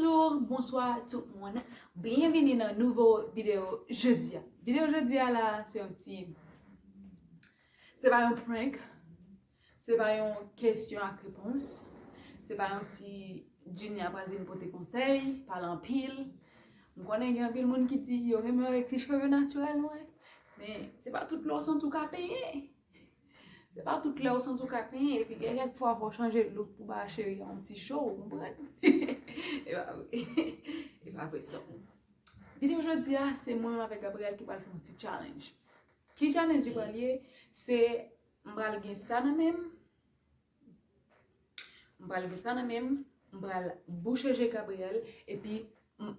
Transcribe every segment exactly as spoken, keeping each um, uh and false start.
Bonjou, bonswa tout moun. Byenvini nan nouvo videyo jodi a. Videyo jodi a la, se yon ti, se pa yon prank, se pa yon kesyon ak repons, se pa yon ti Djini a pral vin pote konsèy, pale anpil. M konnen gen anpil moun ki di yo renmen avèk ti cheve natirèl mwen, men se pa tout lè w santi w ka penyen. Se pa tout lè w santi w ka penyen, epi gen kèk fwa fò w chanje look pou ba cheri a yon ti show, ou konprann? E pa vre. E pa vre, so. Videyo jodi a, se mwen menm avèk Gabriel ki pral fè yon ti challenge. Ki challenge li pral ye? Se m pral gen sa nan men m, m pral gen sa nan men m, m pral bouche je Gabriel, epi m,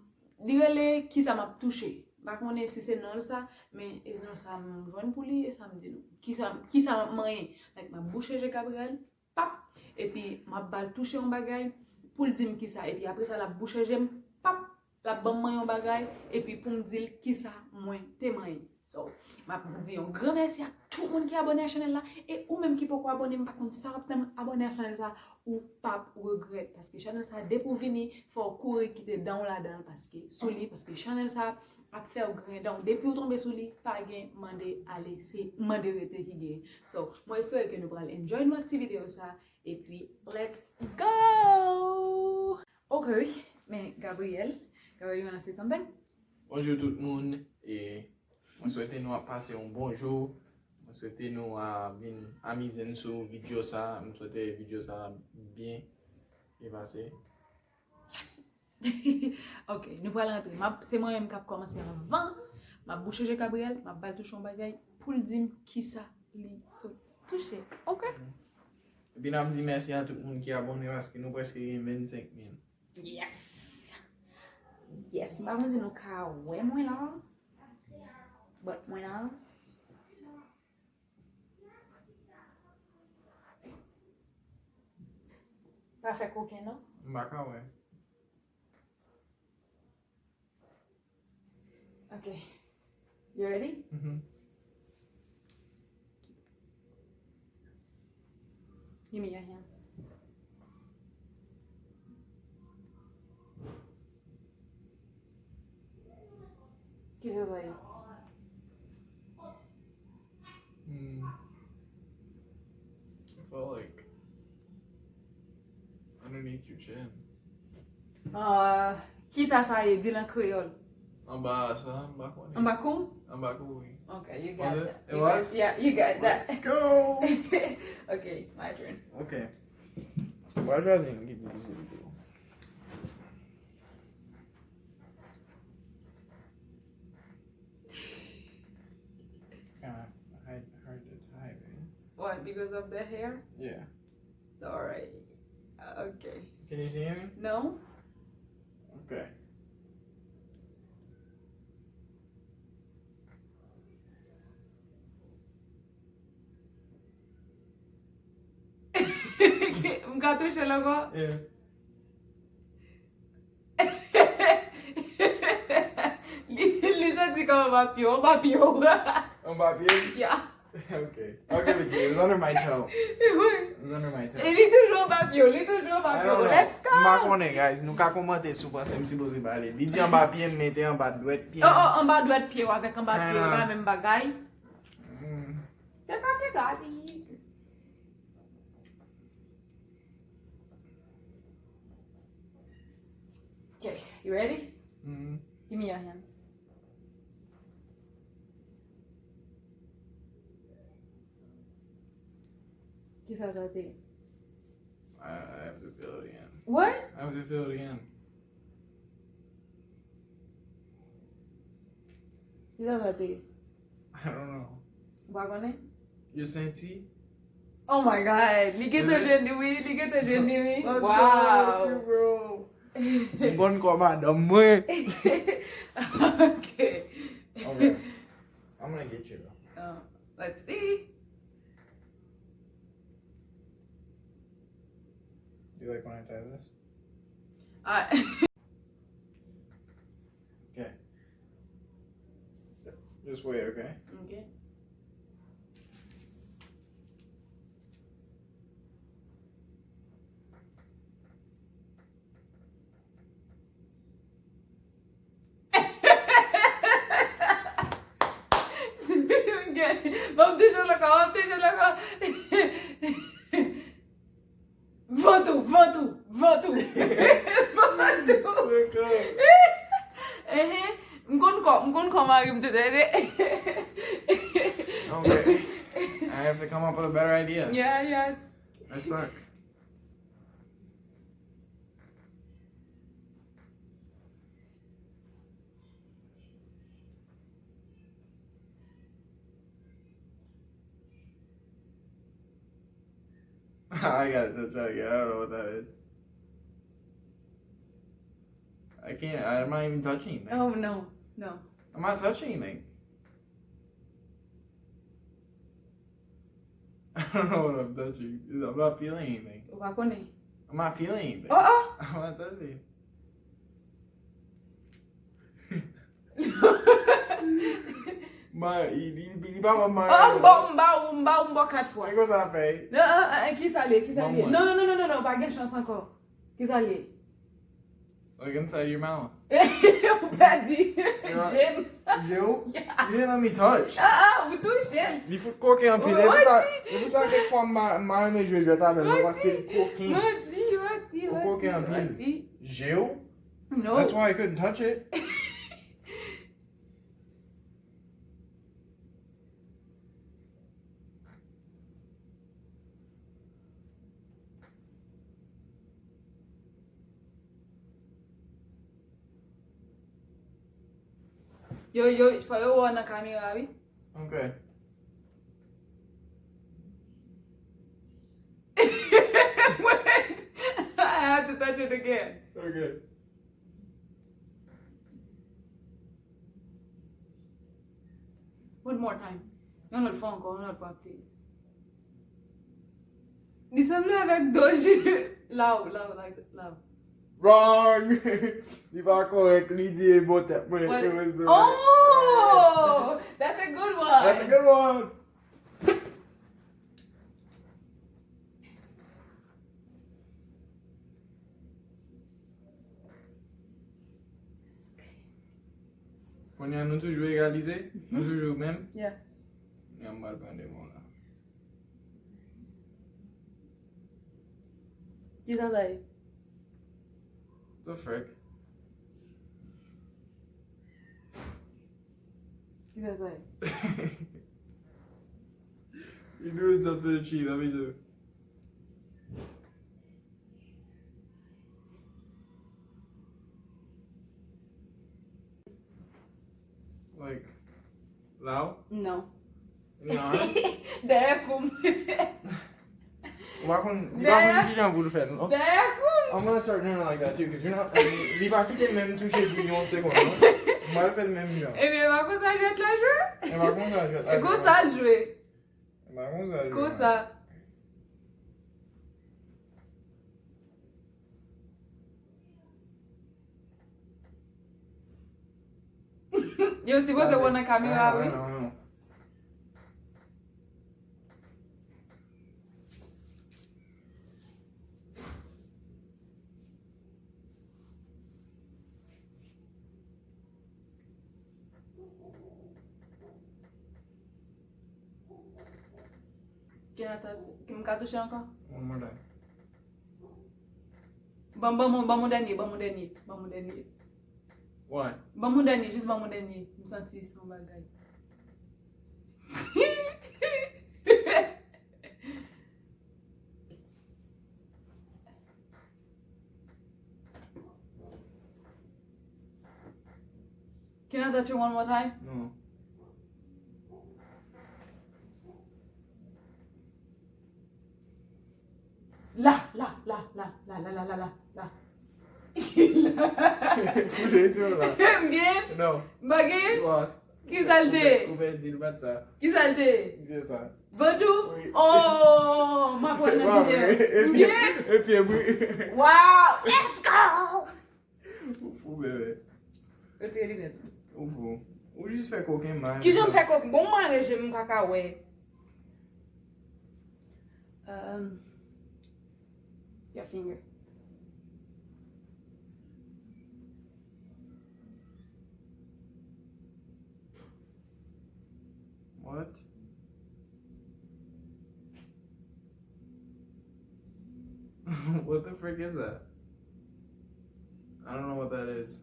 li rele kisa m ap touche. M pa konnen si se nan l sa, men e nan sa m jwenn pou li, e sa m di nou. Kisa, kisa m ap manyen? Like, m ap bouche je Gabriel, pap, epi m ap ba l touche yon bagay pou l di m kisa. Epi apre sa, l ap bouche je m, pap, l ap ban m manyen yon bagay, epi pou m di l kisa mwen te manyen. So, m ap di yon gran mèsi a tout moun ki abòne a chanèl la, e ou menm ki poko abòne, m pa konn sa w ap tann, abòne a chanèl sa, ou p ap regrèt, paske chanèl sa, depi w vini, fò w kouri kite dan w ladan l, paske sou li, paske chanèl sa ap fè w griyen dan w. Depi w tonbe sou li, pa gen mande ale, se mande rete ki genyen. So, mwen espere ke nou pral enjoy nou ak ti videyo sa, epi let's go! Ok, men Gabriel, Gabriel, you wanna say something? Bonjou tout moun, e mwen swete nou ap pase yon bon jou. Mwen swete nou a vin amize n sou videyo sa. Mwen swete videyo sa byen, byen pase. Ok, nou pral rantre. M ap, se mwen menm k ap kòmanse anvan. M ap bouche je Gabriel, m ap ba l touche yon bagay pou l di m kisa li sot touche. Ok? Epi n ap di mèsi a tout moun ki abòne paske nou prèske gen vennsenk mil. Yes! Yes, m pa konn si nou ka wè mwen la. But mwen la. Pa fè koken non. M pa ka wè. Ok. You ready? Mhm. Give me your hands. Kisa sa ye? Hmm. I feel like underneath your chin. Ah, kisa sa ye? Di l an kreyòl. Anba sa, m pa konnen. Anba kou? Anba kou, wi. Ok, you got that. It was? Yeah, you got that. Let's go! Ok, my turn. Ok. Mwen jodi m gen plis videyo. Kinda hard, hard to tie, right? What, because of the hair? Yeah. Sorry. Okay. Can you see him? No. Okay. M ka touche l ankò? Yeah. Li, li santi kòm anba pye w, anba pye w. Anba pye m? Yeah. Okay. I'll give it to you. It's under my toe. It's under my toe. E li toujou anba pye w, li toujou anba pye w. Let's go! M pa konnen, guys. Nou ka kòmante si w panse m sipoze pale. Li di anba pye m, men te anba dwèt pye m. Oh, oh, anba dwèt pye w avèk anba pye w, pa menm bagay. Mm. Te ka fè gaz. Okay, you ready? Mm-hmm. Give me your hands. Kisa sa te? I, I have to feel it again. What? I have to feel it again. Kisa sa te ye? I don't know. Ou pa konnen? Yo santi? Oh my God! Li gentan jwenn li, wi. Li gentan jwenn li, wi. Wow! Let's go with you, bro. M konn kò madanm mwen. Okay. Okay. I'm gonna get you, though. Uh, let's see. You like when I tie this? Uh, Okay. Just wait, okay? Okay. Ehe. M konn kò, m konn kò mari m tou, tande. Okay. I have to come up with a better idea. Yeah, yeah. That suck. I got it. I'm trying to get. I don't know what that is. I can't. I'm not even touching anything. Oh, no. No. I'm not touching anything. I don't know what I'm touching. I'm not feeling anything. Ou pa konnen. I'm not feeling anything. Oh, oh. I'm not touching. Ma, li, li, li pa ban mwen. Oh, m ba, m ba ou, m ba ou, m ba ou kat fwa. E konsa fè. Non, ah, ah, ah, ki sa l ye? Ki sa l ye? Non, non, non, non, non, non, pa gen chans ankò. Ki sa l ye? Look inside your mouth. Ou pèdi. Je m. Je w? Yeah. You didn't let me touch. Ah, ah, ou touche l. Li fout koken anpil. E pou sa, e pou sa kèk fwa m pa, m pa renmen jwe jwèt avè l, non, paske li koken. Mandi, mandi, mandi. Ou koken anpil. Je w? No. That's why I couldn't touch it. Yo, yo, fò yo wè w nan kamera, wi. Okay. Wait. I have to touch it again. Okay. One more time. Yon lòt fwa ankò, yon lòt fwa, please. Li sanble avèk Doji. Loud, loud, like, loud. Wrong! Li pa kòrèk, li di e bò tèt mwen. What? It was the right. Oh! That's a good one! That's a good one! Kounye a nou toujou egalize? Nou toujou menm? Yeah. Kounye a m pral pran de mo la. Ki sa sa ye? The frick? Ki sa sa ye? You doing something to cheat, let me do. Like, la w? Non. Non. Dèyè kou m. Ou pa konn, li pa konn kijan pou l fè l, non? Dèyè kou m. I'm gonna start doing it like that too, 'cause you're not, li pa kite menm touche pou yon segonn, non? M pral fè l menm jan. Ebyen, e pa konsa jwèt la jwe? E pa konsa jwèt la jwe. E konsa l jwe. E pa konsa l jwe, non. Konsa. Yo sipoze wè nan kamera, wi. Kenata, m ka touche ankò? One more time. Ban, ban m, ban m dènye, ban m dènye, ban m dènye. What? Ban m dènye, jis ban m dènye. M santi se yon bagay. Can I touch you one more time? No. La, la, la. Fouche tou la. M gen? No. M pa gen? Lost. Ki sa l te? Ou pèdi l, pa t sa. Ki sa l te? Se sa. Bonjou. Wi. Oh, m ap wè nan videyo. M gen? E pye m, wi. Wow, let's go. Ou fou, bebe. Retire linèt ou. Ou fou. Ou jis fè koken mal. Kijan m fè koken? Bon, m mare je m, m pa ka wè. Um, your finger. What? What the frick is that? I don't know what that is.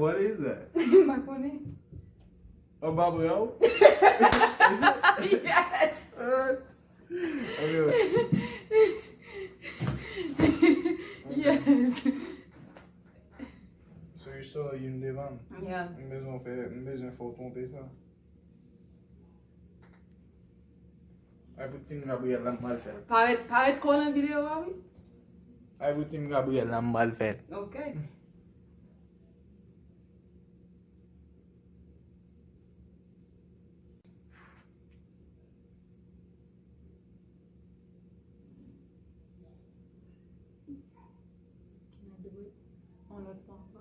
What is that? M pa konnen. A babrew? Is it? Yes. Uh, okay. Yes. So you're still a youn devan m. Yeah. M bezwen fè, m bezwen fè w twonpe sa. Ay pou Team Gabriel la m pral fè l. Parèt, parèt kò nan videyo a wi. Ay pou Team Gabriel la m pral fè l. Ok. Can I do it? On lòt fwa ankò.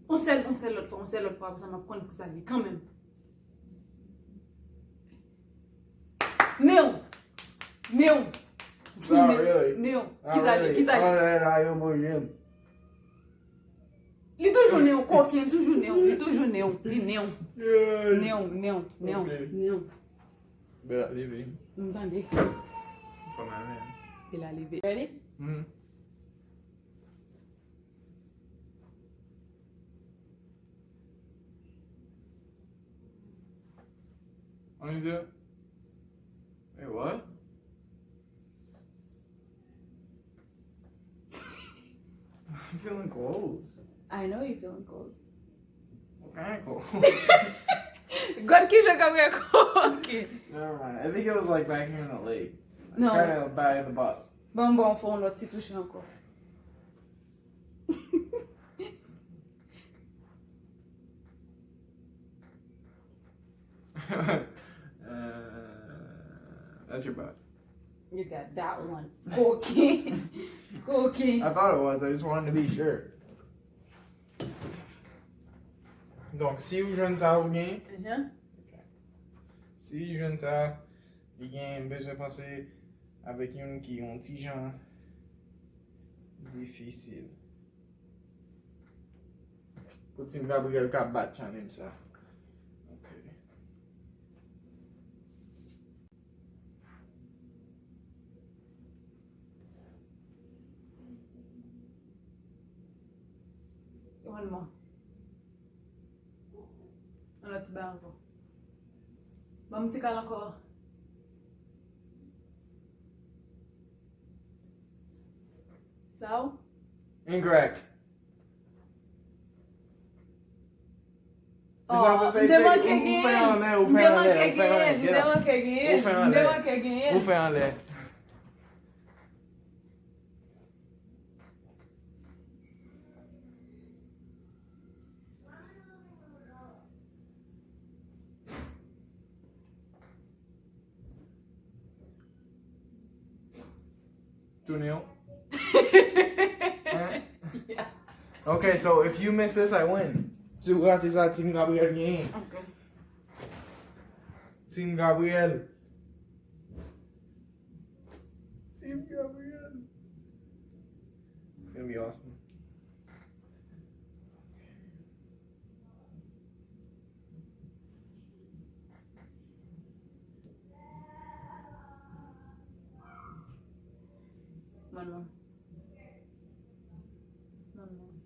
On sèl, on sèl lòt fwa, on sèl lòt fwa, apre sa m ap konn kisa li ye kanmenm. Mew! Mew! Not really. Mew! Not Kisa li ye? Really. Kisa li ye? Alright, I am again. Li toujou nen w, koken, li toujou nen w, li toujou nen w, li nen w. Yeah. Nen w, nen w, nen w, Ok. nen w. Bella leve. M tande. Fò m ale. Li la leve. Ready? Mhm. On y va. Wait, what? I'm feeling cold. I know you feeling cold. What kind of cold? God ki jan Gabriel koken. Never mind. I think it was like back here in the lake. No. Kind of by the butt. Bon, bon, fè yon lòt ti touche ankò. Uh, that's your butt. You got that one. Koken. Koken. I thought it was. I just wanted to be sure. Donk, si ou jwenn sa ou gen, Mhm. si ou jwenn sa, li gen bezwen panse avèk youn ki yon ti jan difisil. Pou Team Gabriel ka bat challenge sa. Ok. One more. Yon lòt ti bagay ankò. Ban m ti kal ankò. Sa ou? Incorrect. Oh, m te manke genyen. M te manke genyen. M te manke genyen. M te manke genyen. Ou fè anlè. Tounen w. Hein? Yeah. Okay, so if you miss this, I win. Si w rate sa, Team Gabriel genyen. Okay. Team Gabriel. Team Gabriel. It's gonna be awesome. Manman. Manman.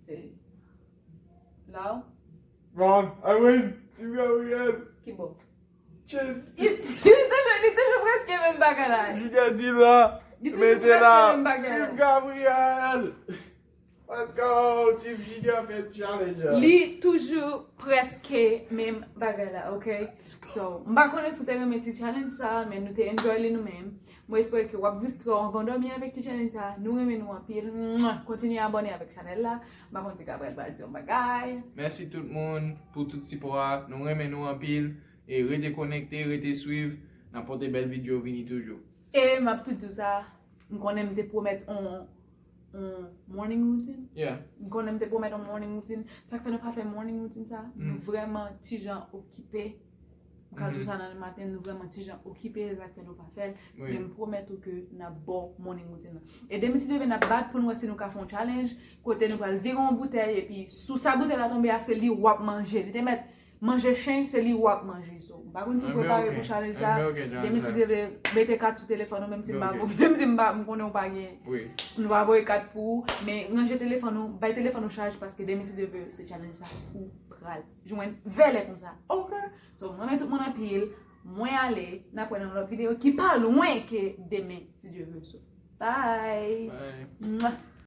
Hey. Lao? Wrong. I win. Team Gabriel. Ki bò? Chin. Li li toujou, li toujou prèske menm bagay la. Junior di la. Li toujou Mete prèske la. Menm bagay la. Team Gabriel. Let's go. Team Junior fè challenge. Li toujou prèske menm bagay la, ok? So, m pa konnen si w te renmen ti challenge sa, men nou te enjoy li nou menm. Mwen espere ke w ap distrè w anvan w dòmi avèk ti challenge sa. Nou renmen nou anpil. Mwah! Kontinye abòne avèk chanèl la. M pa konn si Gabriel va di yon bagay. Mèsi tout moun pou tout sipò a. Nou renmen nou anpil. E rete konekte, rete swiv. N ap pote bèl videyo vini toujou. E m ap tou di w sa, m konnen m te pwomèt on, on morning routine. Yeah. M konnen m te pwomèt on morning routine. Sa k fè nou pa fè morning routine sa? Nou Mm. Vrèman ti jan okipe. M ka di w Mhm. Sa nan lematen, nou vrèman ti jan okipe, sa k fè nou pa fè l. Wi. Men m pwomèt ou ke n ap ba w morning routine nan. E demen si Dye vle n ap bat pou n wè si nou ka fè yon challenge, kote nou pral vire yon boutèy, epi sou sa boutèy la tonbe a, se li w ap manje. Li te mèt Manje chen, se li w ap manje. So, m pa konn si w prepare pou challenge sa. Demen, si Dye vle, mete kat sou telefòn ou, menm si m pa, menm si m pa, m konnen w pa gen. Nou va voye kat pou ou, men ranje telefòn ou, bay telefòn ou chaj, paske demen, si Dye vle, se challenge sa ou pral jwenn vèlè konsa. Ok? So, mwen renmen tout moun anpil. Mwen ale, n ap wè nan lòt videyo ki pa lwen ke demen, si Dye vle. So, bye! Mwah!